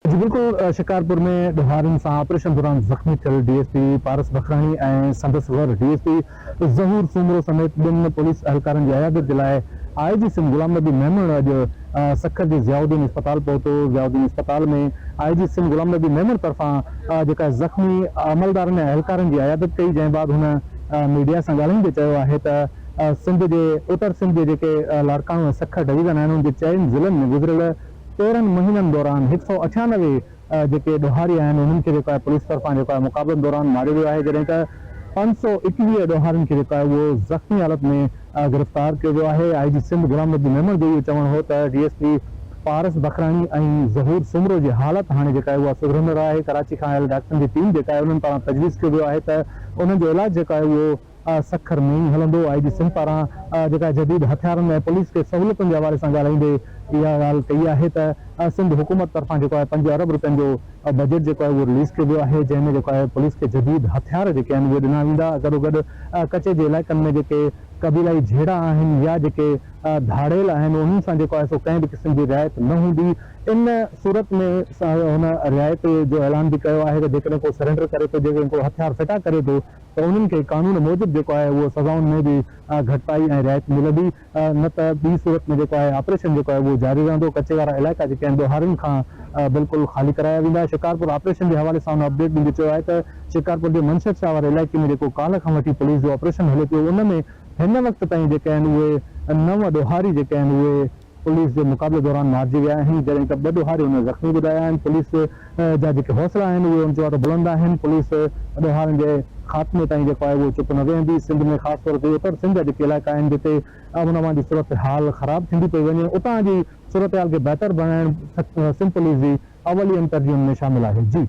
جي بلڪل شڪارپور ۾ ڏوهارين سان آپريشن دوران زخمي ٿيل D S P Paras Bakhrani ۽ سندس ور ڊي ايس پي ظهور سومرو سميت ٻين پوليس اهلڪارن جي عيادت جي لاء آء جي سنڌ غلام نبي ميمڻ اڄ سکر جي ضياء الدين اسپتال پهتو ضياء الدين اسپتال ۾ آء جي سنڌ غلام نبي ميمڻ طرفان جيڪا زخمي عملدارن ۽ اهلڪارن جي عيادت ڪئي جنهن بعد هن ميڊيا سان ڳالهائيندي چيو آهي ته سنڌ جي اتر سنڌ جي جيڪي لاڙڪاڻو ۽ سکر ڊويزن آهن ان جي چئن ضلعن ۾ گذريل 13 مهينن دوران هڪ سئو 98 جيڪي ڏوهاري آهن انهن کي جيڪو آهي پوليس طرفان جيڪو آهي مقابلن دوران ماريو ويو آهي جڏهن ته 521 ڏوهارين کي جيڪو آهي اهو زخمي حالت ۾ گرفتار ڪيو ويو آهي آء جي سنڌ غلام نبي ميمڻ جو اهو چوڻ هو ته D S P Paras Bakhrani ۽ Zahoor Soomro جي حالت هاڻي جيڪا آهي اها سڌرندڙ آهي ڪراچي کان آيل ڊاڪٽرن جي ٽيم جيڪا آهي انهن پاران تجويز ڪيو ويو آهي ته انهن جو علاج جيڪو آهي اهو سکر ۾ ئي هلندو. آء جي سنڌ پاران جيڪا جديد هٿيارن ۽ پوليس کي سهولتن جي حوالي سان ڳالهائيندي اها ڳالهه ڪئي آهي ته سنڌ حڪومت طرفان جيڪو آهي پنج ارب روپين جو بجيٽ جيڪو آهي اهو رليز ڪيو ويو آهي جنهن ۾ جيڪو آهي پوليس کي جديد هٿيار جيڪي آهن اهي ڏنا ويندا گڏوگڏ ڪچي جي علائقن ۾ جيڪي قبيلائي جهيڙا آهن يا جيڪي ڌاڙيل آهن انهن سان جيڪو آهي سو ڪنهن به قسم جي رعايت نه هوندي ان صورت ۾ هن رعايت جو اعلان به ڪيو آهي ته جيڪڏهن ڪو سرينڊر ڪري ٿو جيڪڏهن ڪو هٿيار ڦٽا ڪري ٿو ته انهن کي قانون موجب جيڪو آهي اهو سزائن ۾ به گهٽتائي ۽ رعايت ملندي نه ته ٻي صورت ۾ جيڪو آهي آپريشن جيڪو آهي اهو جاري رهندو ڪچي وارا علائقا جيڪي آهن ڏوهارين کان بلڪل خالي ڪرايا ويندا شڪارپور آپريشن جي حوالي سان هن اپڊيٽ ڏيندي چيو آهي ته شڪارپور جي منشد شاهه واري علائقي ۾ جيڪو ڪالهه کان وٺي پوليس جو آپريشن هلي پيو ان ۾ هن وقت تائين جيڪي آهن اهي نو ڏوهاري جيڪي آهن اهي پوليس جي مقابلي دوران مارجي ويا آهن جڏهن ته ٻه ڏوهاري هن زخمي ٻڌايا آهن پوليس جا جيڪي حوصلا آهن اهي ان چيو ته بلند آهن پوليس ڏوهارين جي خاتمي تائين جيڪو آهي اهو چپ نه ويهندي سنڌ ۾ خاص طور تي اتر سنڌ جا جيڪي علائقا آهن جتي امن امان جي صورتحال خراب ٿيندي پئي وڃي اتان جي صورتحال کي بهتر بڻائڻ سنڌ پوليس جي اولين ترجيحن ۾ شامل آهي جي.